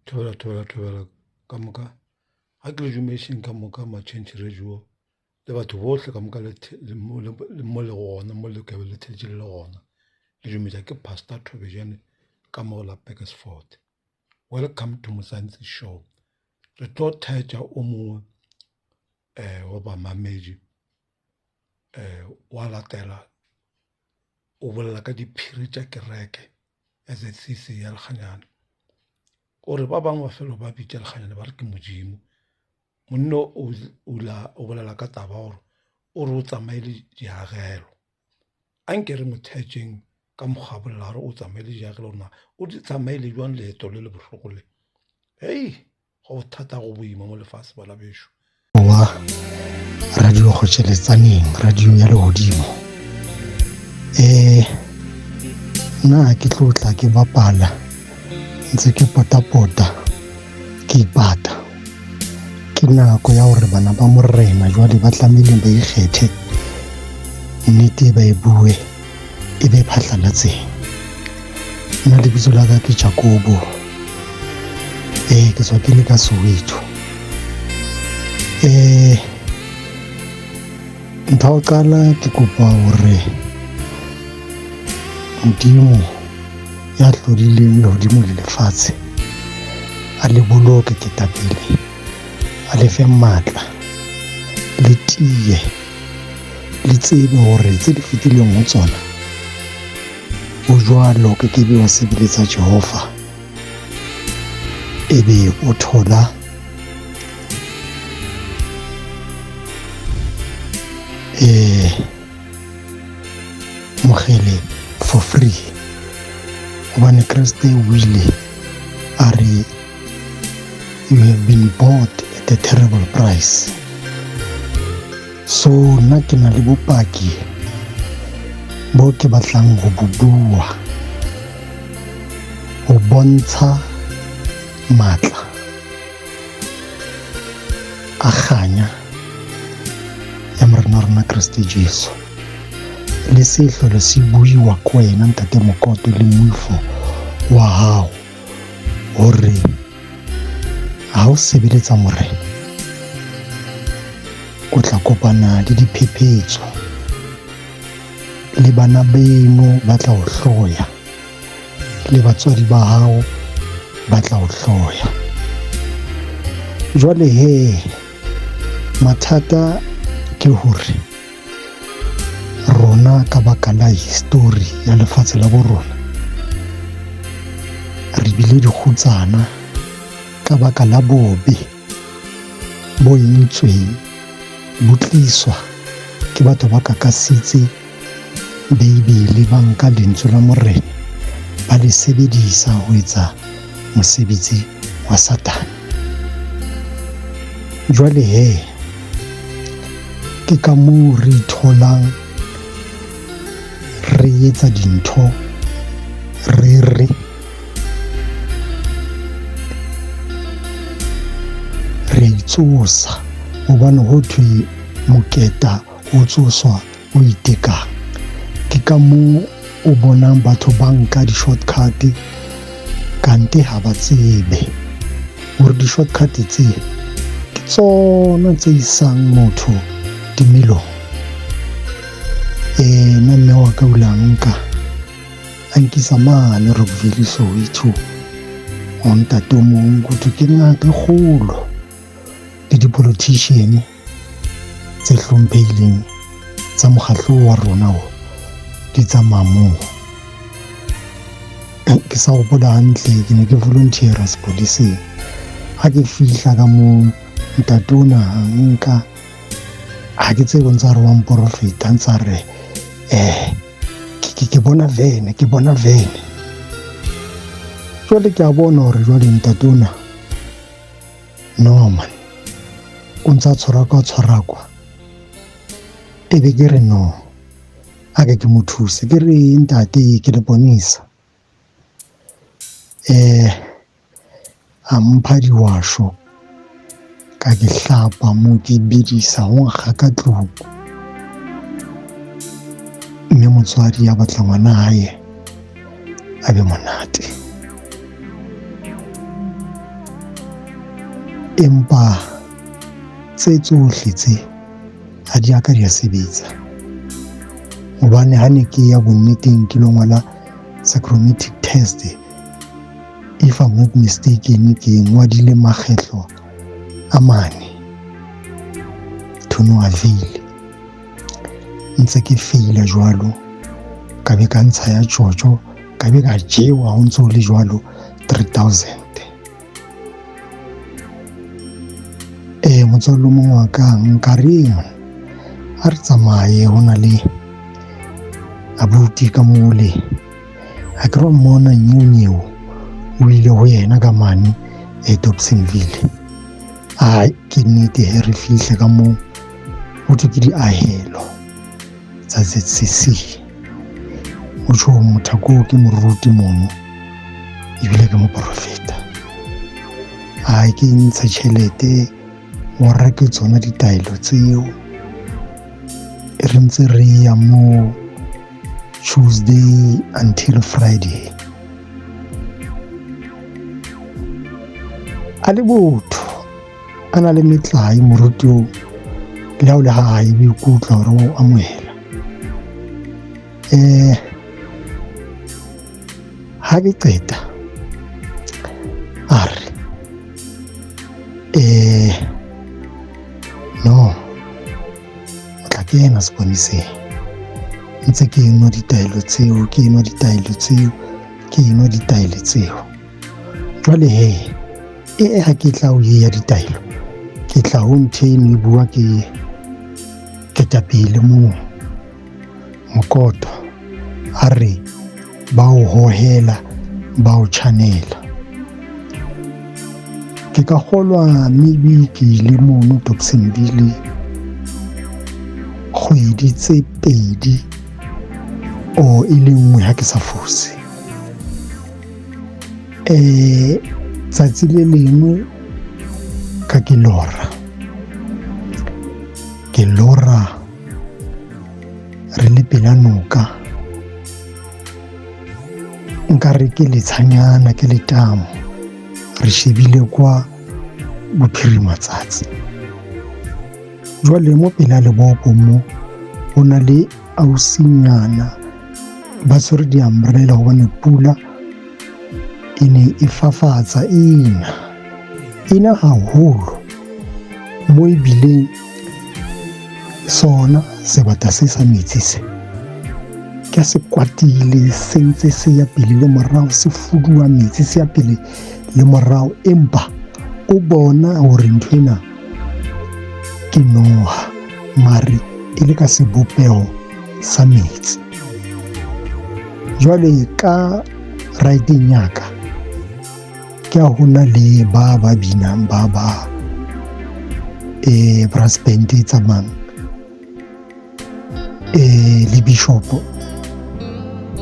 Thobela, thobela, thobela ka moka. Ga ke le dumedišeng ka moka Matšhentšhe Radio le batho bohle ka moka le mo le gona mo le kabe le theletše le le gona. Le dumediša ke Pastor Thobejane ka mo la Burgersfort. Welcome to Mzansi Show. Re tlo theetša o mongwe wa bamamedi wa latela o bolela ka diphiri tša kereke ya ZCC ya Lekganyane. O re ba bangwe ba felo ba bitša Lekganyane ba re ke Modimo. Monna o bolela ka taba gore o re o tsamaile diagelo. Anke re mo theetšeng ka mokgwa a bolela gore o tsamaile diagelo na o di tsamaile jwang leeto le le bohloko le. Hei! Go bothata go boima mo lefase bana bešo. Wa radio go tšeletsaneng radio ya legodimo nna ke tlo tla ke bapala ntse ke potapota ke ipata ke nako ya gore bana ba morena jwale ba tlamehileng ba ikgethe nnete ba e bue e be phatlalatseng. Nna lebitso la ka ke Jakobo. Ee, ke tswa ke le ka Soweto. Ntho ya ho qala ke kopa hore Modimo ya hlodileng lehodimo le lefatshe a le boloke ketapele, a le fe matla, le tiye. Le tsebe hore tse di fetileng ho tsona o jwalo ke ke be wa sebeletsa Jehova ebe o thola mokgele for free hobane Kreste o ile a re you have been bought at a terrible price. So nna ke na le bopaki bo ke batlang go bo bua go bontsha matla a kganya ya Morena wa rona Kreste Jesu. Le se hlole se buiwa ko wena ntate Mokoto le moifo wa hao hore ha o sebeletsa Morena o tla kopana le diphephetso le bana beno ba tla o hloya le batswadi ba hao ba tla o hloya. Jwale he mathata ke hore rona ka baka la history ya lefatshe la bo rona re bile dikgutsana ka baka la bobe bo entsweng bo tliswa ke batho ba kakasitse Beibele, ba nka lentswe la Morena ba le sebedisa ho etsa mosebetsi wa Satane. Jwale he ke ka moo re itholang re etsa dintho re re re itsosa hobane ho thwe moketa o tsoswa o itekang. Ke ka moo o bonang batho ba nka di-shortcut kante ha ba tsebe hore di-shortcut tse ke tsona tse isang motho timelong. Nna mme wa ka o ile a nka a nkisa mane Rockville Soweto ho ntate o mong ho thwe ke ngaka e kgolo le di-politician tse hlomphehileng tsa mokgahlo wa rona o di tsamaya moo. Ke sa hopola hantle ke ne ke volunteer-a sepoleseng. Ha ke fihla ka moo ntate ona a nka ha ke tsebe o ntsa re wa mporofeta a ntsa re ke bona vene ke bona vene. Jwale ke a bona hore jwale ntate ona no man o ntsa tshwara tshwara kwa. E be ke re no a ke ke mo thuse ke re ntate ke le bonisa a mpha diwasho ka ke hlapa mo ke bedisa ho nkga ka tlung. Mme motswadi ya batla ngwana hae a be monate. Empa tse tsohle tse ha di a ka di a sebetsa. Hobane ha ne ke ya bonneteng ke lo ngola psychometric test, if I'm not mistaken ke ngwadile makgetlo a mane to no avail. Ntse ke feila jwalo, ka be ka ntsha ya tjotjo, ka be ka jewa ho ntso ho le jwalo 3000. Motswalle o mong wa ka nka reng ha re tsamaye ho na le abuti ka mole, ha ke re wa mmona nyeonyeo o ile ho yena ka mane Dobsonville. Ai, ke nnete he re fihle ka moo ho thwe ke diahelo tsa ZCC. Ho tjho motho ke moruti mono ebile ke moprofeta. Ai, ke ntshe tjhelete o reke tsona ditaelo tseo. Re ntse re ya moo Tuesday until Friday. A le botho, a na le metlae moruti oo, le ha o le ha hae o ikutlwa hore o amohela. Ha ke qeta a re no, o tla kena seponeseng. Ntse ke enwa ditaelo tseo, ke enwa ditaelo tseo, ke enwa ditaelo tseo. Jwale he, e ha ke tla o ya ditaelo, ke tla ho ntho eno e bua ke ketapele moo Mokoto a re ba o hohela, ba o tjhanela. Ke ka kgolwa maybe ke ile mono Dobsonville kgwedi tse pedi or e le nngwe ha ke sa fose. Tsatsi le lengwe ka ke lora, ke lora re le pela noka, nkare ke letshanyana ke letamo, re shebile kwa bophirimatsatsi. Jwale mo pela lebopo mo ho na le ausinyana ba tshwere di-umbrella hobane pula e ne e fafatsa ena ena haholo mo ebileng sona sebata se sa metsi se ke se kwatile, se ntse se ya pele le morao, se fuduwa metsi se ya pele le morao, empa o bona hore ntho ena ke noha mare e le ka sebopeho sa metsi. Jwale ka right-eng ya ka ke ha hona le ba ba binang ba ba brass band e tsamayang le bishop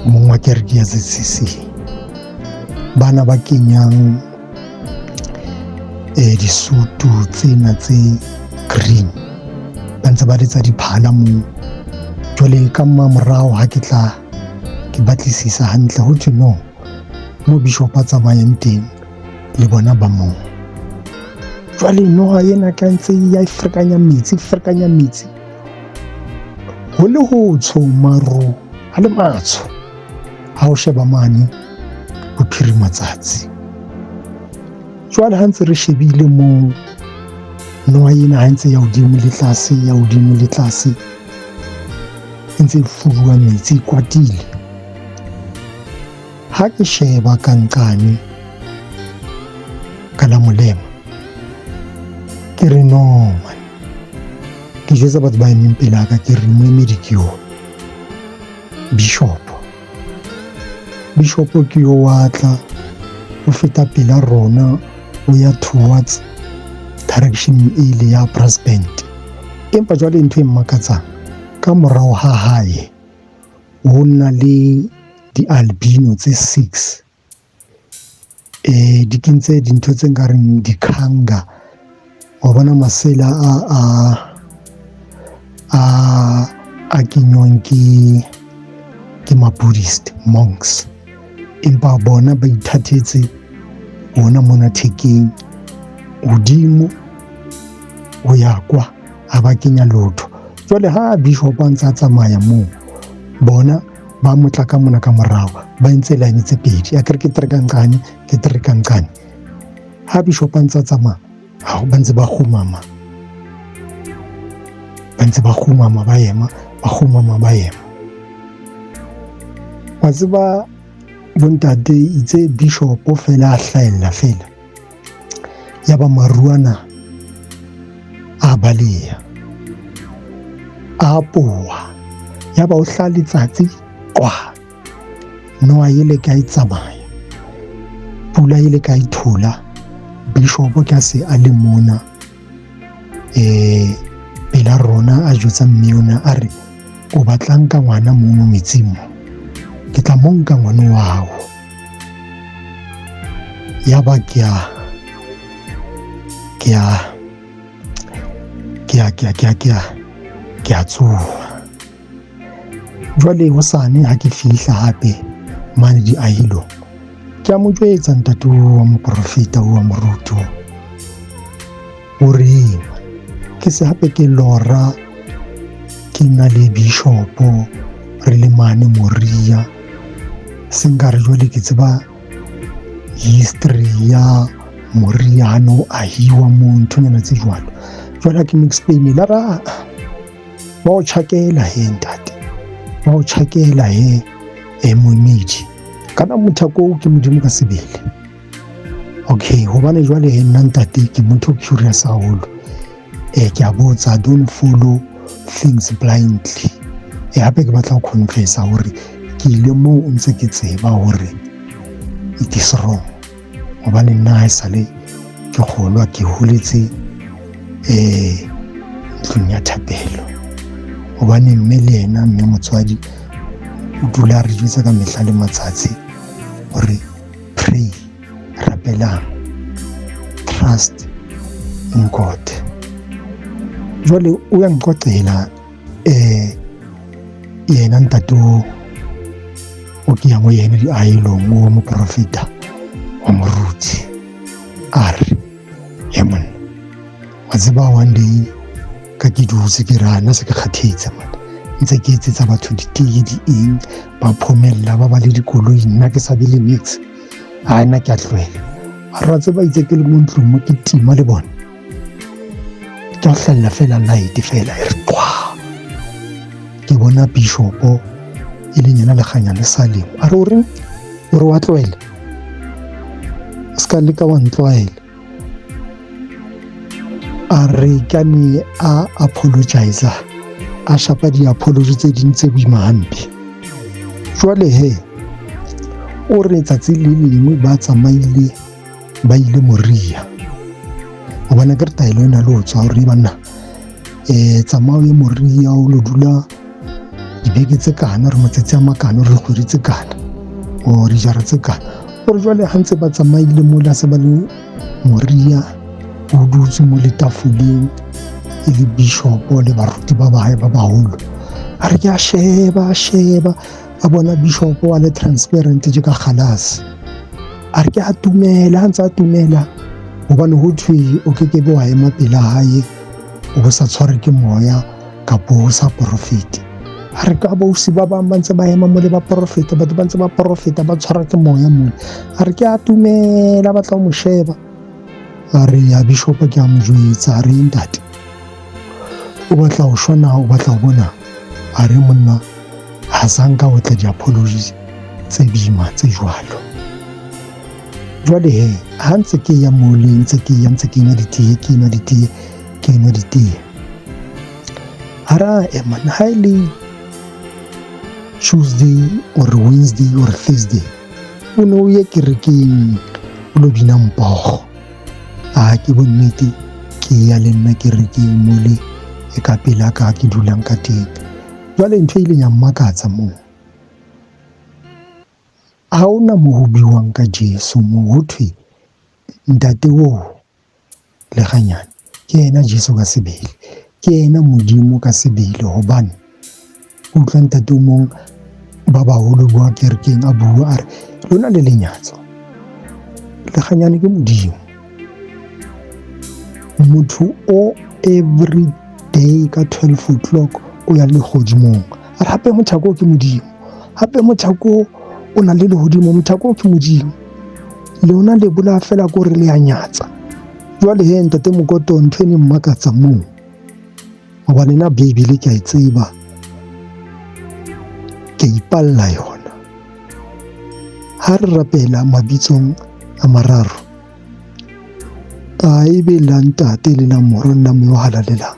mong wa kereke ya ZCC, bana ba kenyang disutu tsena tse green ba ntse ba letsa diphala moo. Jwale ka mmamorao ha ke tla ke batlisisa hantle ho thwe no mo bishop a tsamayang teng le bona ba moo. Jwale noha ena ka ntse ya ferekanya metsi, ferekanya metsi ho le ho tsho maru a le matsho ha o sheba mane bophirimatsatsi. Jwale ha ntse re shebile moo noha ena ha ntse ya hodimo le tlase, ya hodimo le tlase, e ntse e fuduwa metsi, e kwatile. Ha ke sheba ka nqane ka la molema, ke re no man, ke jwetsa batho ba emeng pele ka ke re moemedi ke yo bishop, bishop ke yo wa tla o feta pela rona o ya towards direction e ile ya brass band. Empa jwale ntho e mmakatsang ka morao ha hae ho na le di-albino tse 6 di kentse dintho tse nkareng dikhanga, wa bona masela a kenywang ke ma-Buddhist monks, empa bona ba ithathetse ona mona thekeng hodimo ho ya kwa ha ba kenya lotho. Jwale ha bishop a ntse a tsamaya moo, bona ba mo tla ka mona ka morao, ba entse line tse pedi, akere ke tere ka nqane, ke tere ka nqane. Ha bishop a ntse a tsamaya, ba ntse ba kgumama, ba ntse ba kgumama ba ema, ba kgumama ba ema. Wa tseba bontate itse bishop fela a hlahella fela, ya ba maruana a baleha, a poa, ya ba o hla letsatsi kwa, noa ele ka e tsamaya, pula ele ka e thola. Bishop ka se a le mona pela rona, a jwetsa mme ona a re o batla nka ngwana mono metsing mo, ke tla mo nka ngwana wa hao. Ya ba ke a ke a ke a ke a ke a ke a ke a tsoha. Jwale hosane ha ke fihla hape mane diahilong, ke a mo jwetsa ntate wa moprofeta wa moruti o reng ke se hape ke lora ke na le bishopo re le mane Moria, se nkare jwale ke tseba history ya Moria ha no ahiwa mo nthonyana tse jwalo. Jwale ha ke mo explain-ela, ra ba o tjhakela he ntate, ba o tjhakela he moemedi, kana motho ko ke Modimo ka sebele. Okay, hobane jwale he nna ntate ke motho curious haholo, ke a botsa, don't follow things blindly. Hape ke batla ho confessa hore ke ile moo o ntse ke tseba hore it is wrong, hobane nna ha esale ke kgolwa, ke holetse ntlong ya thapelo. Hobane mme le yena mme motswadi o dula a re jwetsa ka mehla le matsatsi hore pray, rapelang, trust in God. Jwale o ya nqoqela yena ntate o ke yang ho yena diahelong wa moprofeta wa moruti, a re he monna, wa tseba one day ka ke dutse ke re ana se ke kgathetse man, ntse ke etsetsa batho diteye di eng, ba phomella ba ba le dikoloi, nna ke sa be le niks, ha nna ke a tlohela. A re wa tseba itse ke le mo ntlong mo ke tima le bona, ke a hlalla fela light fela e re qwa, ke bona bishopo e leng yena Lekganyane Salem, a re o reng, o re wa tlohela, o ska leka wa ntlwaela. A re ka ne a apologize, a shapa di-apology tse ding tse boima hampe. Jwale he o re tsatsi le lengwe ba tsamaile ba ile Moria, hobane ke re taelo ena le ho tswa hore banna tsamao ye Moria o lo dula dibeke tse kana, re matsatsi a makana, re dikgwedi tse kana, o dijara tse kana. O re jwale ha ntse ba tsamaile mola se ba le Moria, o dutse mo letafoleng e le bishopo le baruti ba bahae ba baholo. A re ke a sheba, a sheba, a bona bishopo a le transparent tje ka kgalase. A re ke a tumela, ha ntse a tumela, hobane ho thwe o kekebe wa ema pela hae o bo sa tshware ke moya kapo o sa porofete. A re ka bosi ba bang ba ntse ba ema mo le ba porofeta, batho ba ntse ba porofeta ba tshwara ke moya mole. A re ke a tumela, ba tla mo sheba. A re ya bishopo ke a mo jwetsa, a re ntate o batla ho shwa na, o batla ho bona? A re monna ha sa nka o tla di-apologies tse boima tse jwalo. Jwale he ha ntse ke ya mole, ntse ke ya, ntse ke nwa diteye, ke nwa diteye, ke nwa diteye, a ra ema ha e le Tuesday or Wednesday or Thursday, o ne o ye kerekeng o lo bina mpogo. A ke bonnete ke ya le nna kerekeng mole e ka pela ka ke dulang ka teng. Jwale ntho e ileng ya mmakatsa moo, ha hona moo ho buiwang ka Jesu moo, ho thwe ntate oo Lekganyane ke yena Jesu ka sebele, ke yena Modimo ka sebele. Hobane utlwa ntate o mong ba baholo bua kerekeng a bua a re lona le lenyatso, Lekganyane ke Modimo. Motho o every day ka 12 o'clock o ya lehodimong. A re hape mothako ke Modimo, hape mothako o na le lehodimo, mothako ke Modimo. Lona le bolaya fela ko re le ya nyatsa. Jwale he ntate Mokoto, ntho e ne mmakatsa moo, hobane nna Bibele ke a e tseba, ke a ipalla yona. Ha re rapela mabitsong a mararo, a ebe la Ntate le la Mora le la Moya o Halalelang,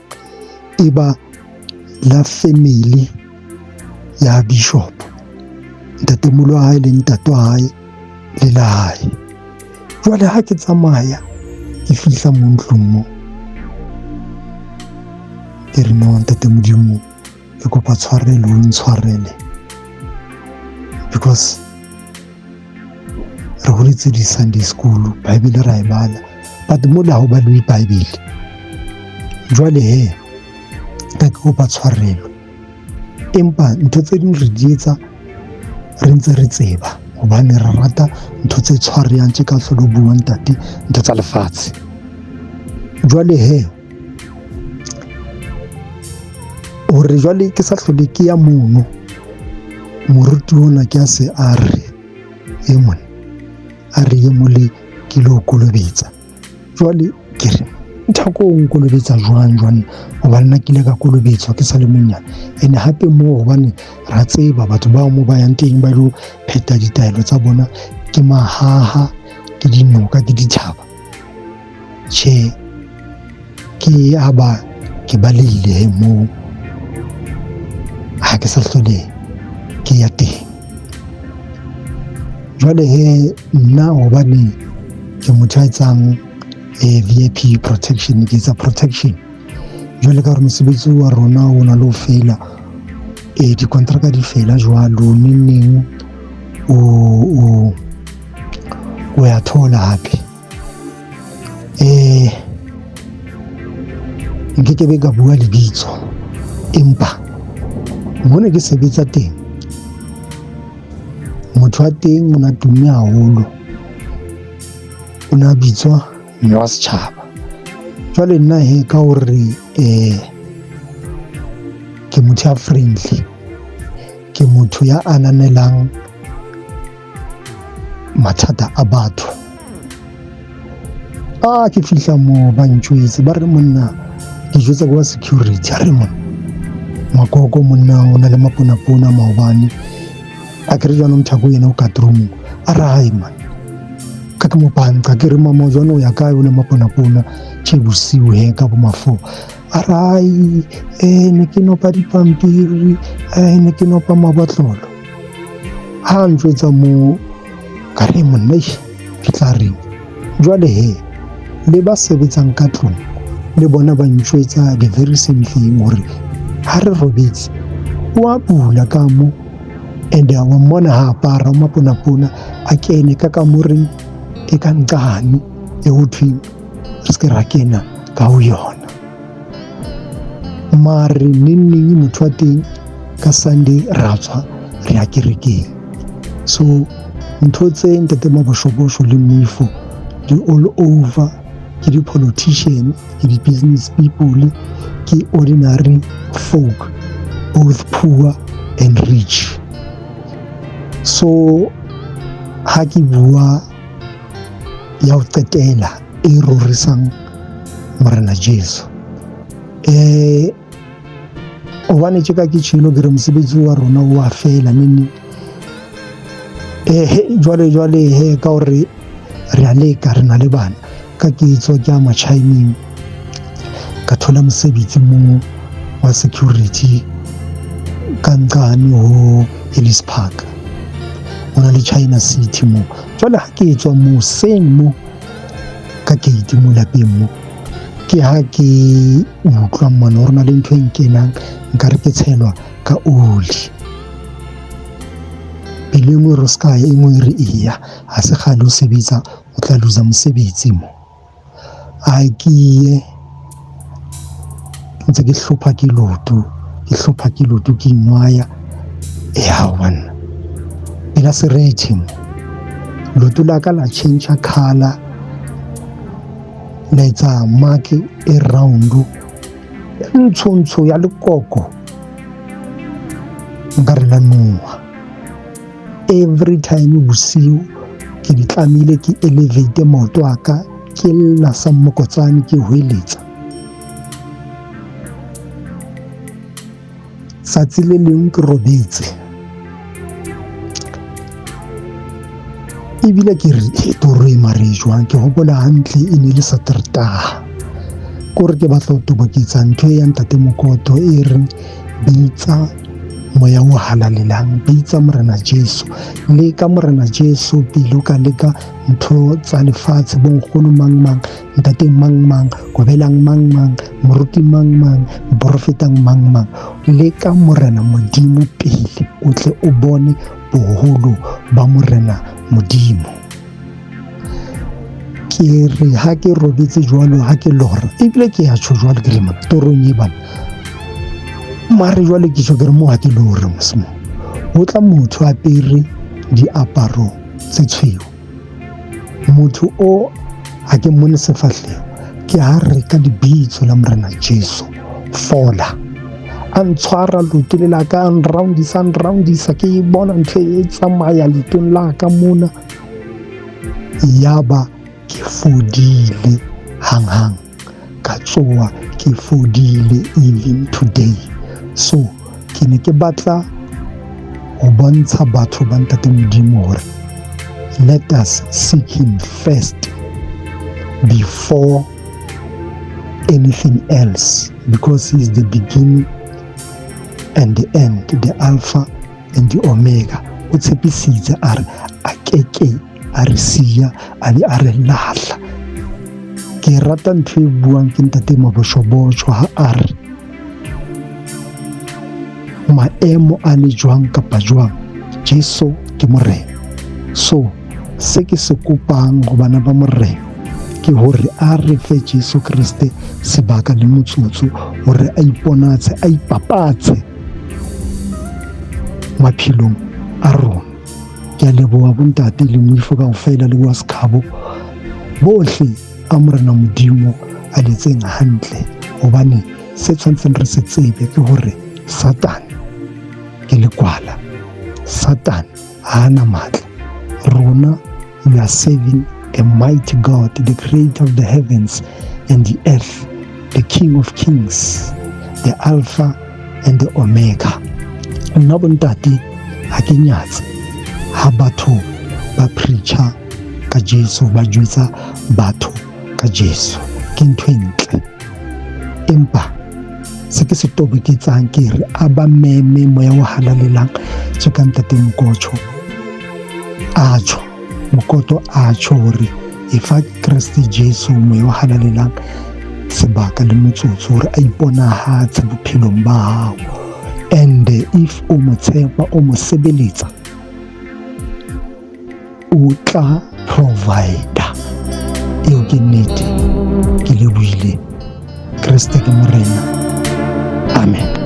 e ba la family ya bishop, ntatemoholo wa hae le ntate wa hae le la hae. Jwale ha ke tsamaya ke fihla mo ntlong mo, ke re no ntate Modimo, ke kopa tshwarelo, o ntshwarele, because re holetse di-Sunday school, Bible ra e bala, but mo le ha o baliwe Bible. Jwale he ka ke kopa tshwarelo, empa ntho tse ding re di etsa re ntse re tseba, hobane re rata ntho tse tshwarehang tje ka hlolo bua ntate, ntho tsa lefatshe. Jwale he hore jwale ke sa hlole ke ya mono, moruti ona ke a se a re e mona, a re ye mole ke lo kolobetsa. Jwale ke re Nthako o nkolobetsa jwang jwang, hobane nna ke ile ka kolobetswa ke sa le monyane. Ene hape moo hobane ra tseba batho bao mo ba yang teng ba lo pheta ditaelo tsa bona, ke mahaha, ke dinoka, ke dithaba. Tjhe, ke a ba ke balehile he moo, ha ke sa hlole ke ya teng. Jwale he nna hobane ke motho ya etsang VIP protection, ke etsa protection. Jwale ka hore mosebetsi wa rona o na le ho fela, dikontraka di fela jwalo, neng neng o ya thola hape. Nkekebe ka bua lebitso, empa mona ke sebetsa teng, motho wa teng o na tumme haholo, o na bitswa mme wa setjhaba. Jwale nna he ka hore ke motho ya friendly, ke motho ya ananelang mathata a batho. A ke fihla moo ba ntjwetse, ba re monna, ke jwetsa ke wa security, a re monna Makoko monna o na le maponapona maobane, a ke re jwanong Mothako yena o ka roomong, a re hae man, ka ke mo panqa, ke re mama jwanong o ya kae o le maponapona tje bosiu he ka bo mafo, a re hai, ne ke nopa dipampiri, ne ke nopa mabotlolo. Ha ntjwetsa moo, ka re monna, eish, ke tla reng jwale he, le ba sebetsang ka tlung le bona ba ntjwetsa the very same thing, hore ha re robetse o a bula ka mo, and wa mmona ha apara o maponapona, a kene ka kamoreng e ka nqane e ho thweng re se ke ra kena ka ho yona. Mare neng neng motho wa teng ka Sunday ra tswa re ya kerekeng. So ntho tse ntate Maboshobosho le Moifo di all over, ke di-politician, ke di-business people, ke ordinary folk, both poor and rich. So ha ke bua ya ho qetela e rorisang Morena Jesu, hobane tje ka ke tjhelo ke re mosebetsi wa rona o a fela neng neng. Jwale jwale he ka hore re a leka, re na le bana, ka ke tswa ke ya Machineng, ka thola mosebetsi mo wa security ka nqane ho Ellis Park, ho na le China City mo. Jwale ha ke tswa mo seng mo ka gate mo lapeng mo, ke ha ke utlwa mona hore na le ntho e nkenang, nkare ke tshelwa ka oli. Pelo e nngwe re ska ya, e nngwe re eya, ha se kgale o sebetsa, o tla loser mosebetsi mo. A ke ye ntse ke hlopha ke loto, ke hlopha ke loto, ke ingwaya. E hao banna, pela serethe mo, loto la ka la change colour, La etsa mark e round ntshontsho ya lekoko nkare la noha. Every time bosiu ke di tlamehile ke elevate maoto a ka, ke lla sa mmokotsane, ke hweletsa. Tsatsi le leng ke robetse ebile ke re toro e mare e jwang, ke hopola hantle e ne le Satertaha. Kore ke batla ho toboketsa ntho e ya ntate Mokoto e reng bitsa moya o halalelang, bitsa Morena Jesu, leka Morena Jesu pele o ka leka ntho tsa lefatshe, bonkgono mang mang, ntate mang mang, kobelang mang mang, moruti mang mang, moporofetang mang mang. Leka Morena Modimo pele o tle o bone boholo ba Morena Modimo. Ke re ha ke robetse jwalo, ha ke lora, ebile ke ya tjho jwalo, ke le mona torong e bana. Mare jwale ke tjho ke re mo ha ke lore mosimo. Ho tla motho a apere diaparo tse tshweu. Motho o ha ke mmone sefahleho, ke ha re ka lebitso la Morena Jesu fola. A ntshwara leoto le la ka, a nroundisa, a nroundisa, ke e bona ntho e tsamaya leotong la ka mona. Yaba ke fodile hanghang, ka tsoha ke fodile even today. So ke ne ke batla ho bontsha batho ba ntate Modimo hore let us seek him first before anything else, because he is the beginning and the end, the Alpha and the Omega. O tshepisitse a re a keke a re siya, a be a re lahla. Ke rata ntho e buang ke ntate Maboshobosho ha a re maemo a le jwang kapa jwang, Jesu ke Morena. So se ke se kopang ho bana ba Morena ke hore a re fe Jesu Kreste sebaka le motsotso hore a iponatse, a ipapatse maphelong a rona. Ke a leboha bontate le moifo kaofela le wa Sekhabo bohle a Morena Modimo a letseng hantle, hobane se tshwantseng re se tsebe ke hore Satane ke lekwala, Satane ha ana matla. Rona we are serving a mighty God, the creator of the heavens and the earth, the King of kings, the Alpha and the Omega. Nna bontate ha ke nyatse ha batho ba preacher ka Jesu, ba jwetsa batho ka Jesu, ke ntho e ntle. Empa se ke se toboketsang ke re a ba meme moya o halalelang tje ka ntate Mokotjo a tjho, Mokoto a tjho hore e fa Kreste Jesu moya o halalelang sebaka le motsotso hore a iponahatse bophelong ba hao. And if o mo tshepa, o mo sebeletsa, o tla provider. Eo ke nnete, ke lebohile. Kreste ke Morena. Amen.